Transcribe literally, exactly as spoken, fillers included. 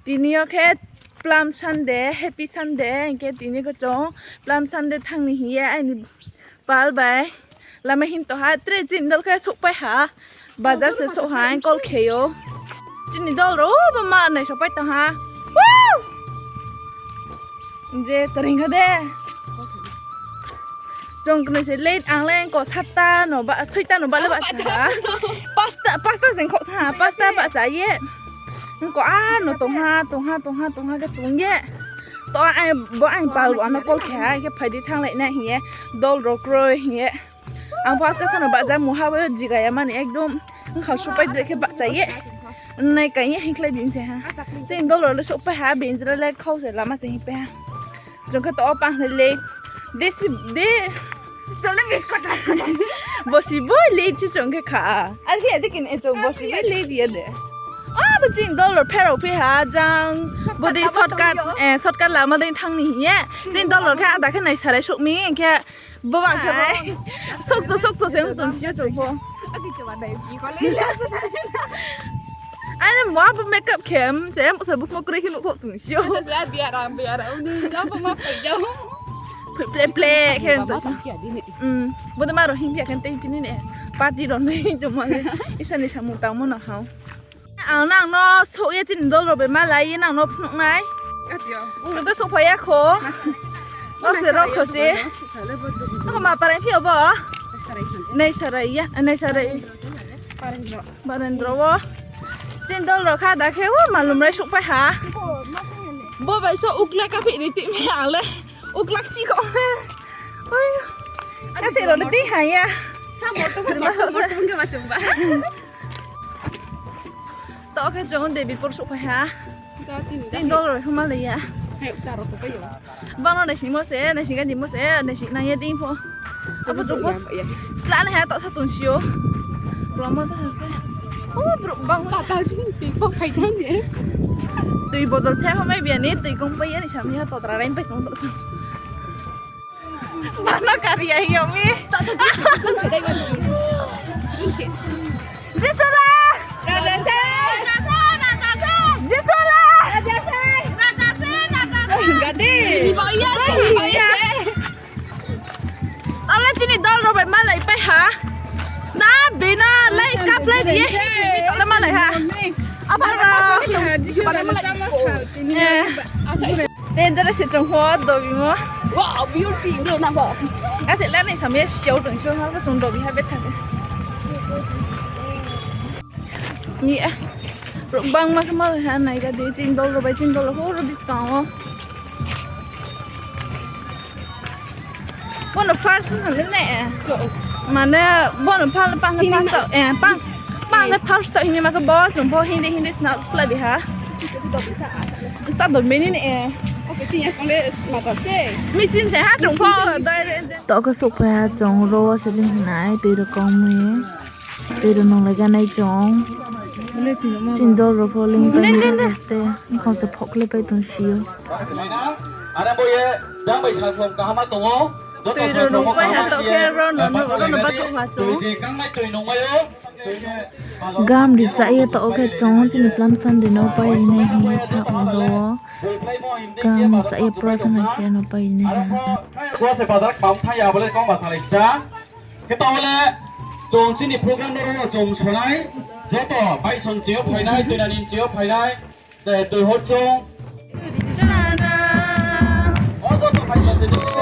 Tini yo khe Palm Sunday, Happy Sunday, hing khe tini khe chung Palm Sunday thanng ni hing ye aini pal bai lama hing tong ha, tre chini dol khe souhpai ha, bazar se souh ha, ang call khe ou. Chini dol rao bo ma naisopai tong ha. Woo! Je, toring kha de. Chung knoi se late, ang le ko satta no ba, soita no ba le bahcha ha. Pasta, pasta jeng khouh tha, pasta bahcha ye. Ko a no tong ha, tong ha, tong ha, tong ha khe tong ye. To ang, bo ang pal rao ano call khe ha, khe phai di thannglai nai hing ye. Dol rao kroi hing ye. Ang pho aska sano bahcha mungha bo jiga ya mani ekdom. Bkha souhpai dre khe bahcha ye. Nai kai ye hingkhlai bini se ha. Chini dol rao le souhpai ha, bini jora le khau se lama se hingpai ha. Chung khe to o pang le le. De si de. Bosi boi le chi chung khe kha. Ar khe de kin e chung bosi boi le di ya de. A bo chini dol rao pherao phi ha jang. Bodei shortcut, eh, shortcut lama dei thanng ni hing ye. Chini dol rao khe ada khe naisarai souh mi khe. Bo bang khe bo. Sokcho, sokcho se tong si yo chung pho. Aini ma bo makeup khe, se, se bukmo kroi khe nuh khouh tong si yo. Ple, ple khe tong si yo. Bodei ma rao hing phi ya khe tei phi ni ne. Party rao ni tongmo le. Isor ni samung tangmo no hao. Ang nang no souh ye chini dol rao bai malai ye nang no phnuh nai. Chung khe souhphai ya kho. Bo se rao kho se. Nang ma parai phi yo bo? Naisarai ya, naisarai. Barendra wo. Chini dol rao kha da khe, o malum rai souhpai ha. Bo bai so ukla kaphi ri ti mi ang le. Ukla kchi kho. Oi. Kate rao le ti ha ya. To khe chung Debipur souhphai ha. Chini dol rao huma lai ya. Bang no naisingmo se, naising ganimo se, naising nang ye di pho. Abo chung pho sla nai ha, taoh sa tong si yo. Brouh ma ta saste. O brouh bang. Tui bodol the ha mai bia ni, tui kong pai ya ni sami ha, todra rain pai tong tong chung. Bano kari ya hi yo mi. Jisu la! Gade. Ala chini dol rao bai malai pai ha. Sna bina lai kaplai ye. Tole malai ha. Apa Dangerous se chung pho dobimo. Wow, beauty, do na bo. Athe la nai samya siau tong so ha chung dobi ha betha. Mi, brouh bangma khe malai ha nai ga di chini dol rao bai chini dol rao horo buskang wo. Bono first hing le ne. Mane bono pha-, pang le first tao, eh, pang, pang le first tao hini ma khe bo chung pho hindi hindi sna slai bi ha. Sa do mini ne. Machine se ha chung pho. To khe souhphai ha chung ro se ling nai tui rao kong mi. Tui rao nung lai ganai chung. Chini dol rao pho ling pai nai haste. Bkhang se phok khlai pai tong si ou. Are bo ye jang bai salkhom kaham ma tong ou. Joto salkhom kaham ma tong ou. Gam ri cha ye to khe chung chini Palm Sunday no pai ri nai hing ye sa ou ro. Gam ri cha ye prathana khe no pai ri nai ha. Bo se bazar kham thang ya bo le kong ba salai ta. Khe taoh le, chung chini program no ro chung sonai, joto bai song chini yo phainai, tuinani chini yo phainai, eh, tui hor chung. O joto phai song se di.